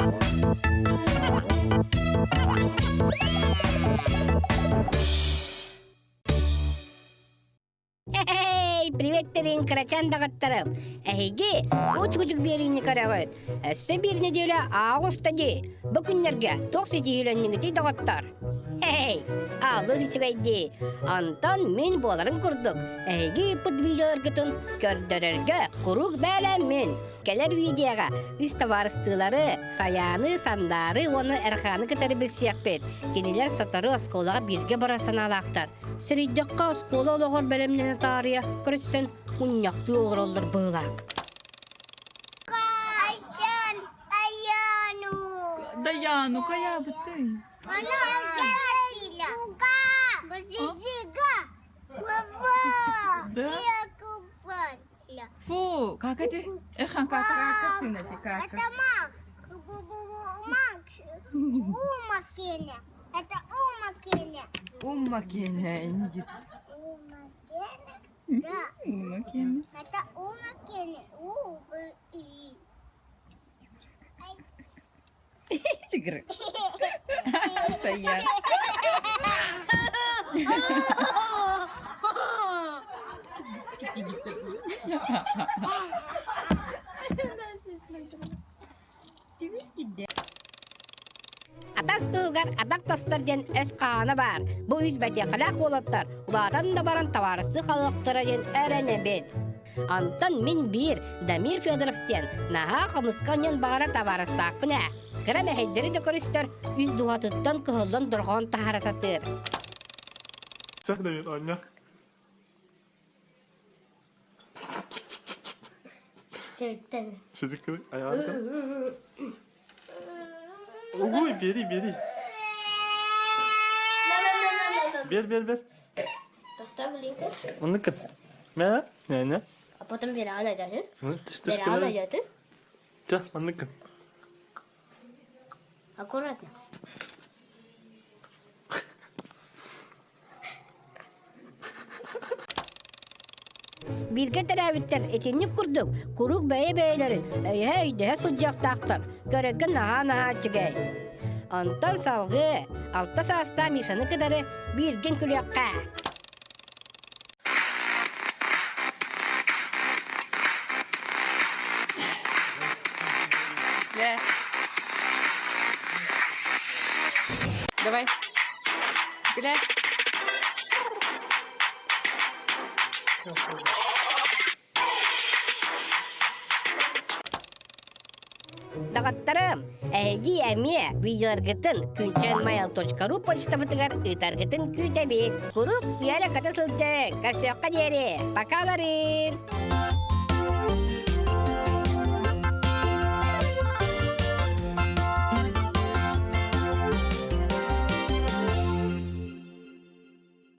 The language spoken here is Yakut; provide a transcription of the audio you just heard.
Эй, приветтерин кырачаан даҕаттарым! Эһиги уч-кучук биэриини көрөҕүт. Өссө биир нэдиэлэ ааҕыста дии. Бу күннэргэ туох ситиһиилэннигитий доҕоттор? Эй, алыс үчүгэй дии. Онтон мин буоларын курдук, эһиги ыыппыт видеоларгытын көрдөрөргө куруук бээлэммин. Кэлэр видеоҕа үс табаарыстыылары, Сайааны, Сандаары уонна Эрхааны кытары билсиэхпит. Кинилэр сотору оскуолаҕа бииргэ барар санаалаахтар. Сөрүйдэххэ оскуола олоҕор бэлэмнэнэ таарыйа көрсөн мунньахтыы олороллор быһыылаах. Айсан, Аяну. Даяну хайаабытый? Да? Фу, как это? Эрхан, как как сына ты как? Это мак. Мак. Умакене. Это умакене. Умакене инди. Умакене? Да. Умакене. Это умакене. У, Б, И. Тигр. Саян. Атас туһугар атах тостор диэн өс хаана баар. Бу үс бэтиэхэлээх уолаттар улаатан да баран табаарыстыы халыахтара диэн эрэнэбит. Онтон мин биир Дамир Федоров диэн наһаа хомуска анньан баҕара табаарыстаахпын ээ. Кыра мэһэйдэри да көрүстэр үс дууһатыттан кыһыллан дорҕоон таһара сатыыр. Сах Дамир оонньоо. Сидик айаҕын Угуй, бери, бери. Бер, бер, бер. Оннук Мэ, не, не. А потом Верана дядя. Тыш-тыш Верана дядя. Чэ, оннук Аккуратно. Бииргэ төрөөбүттэр итинник курдук куруук бэйэ-бэйэлэрин өйөһө-өйдөһө сылдьыахтаахтар, көрөргө наһаа-наһаа үчүгэй. Онтон салгыы алта саастаах Мишаны кытары бииргин күлүөххэ. Давай. Гуляй. Доҕотторум, эһиги эмиэ видеоларгытын күнчэнmail.ru почтабытыгар ыытаргытын күүтэбит. Куруук үөрэ-көтө сылдьыҥ, көрсүөххэ диэри. Пока, Ларин!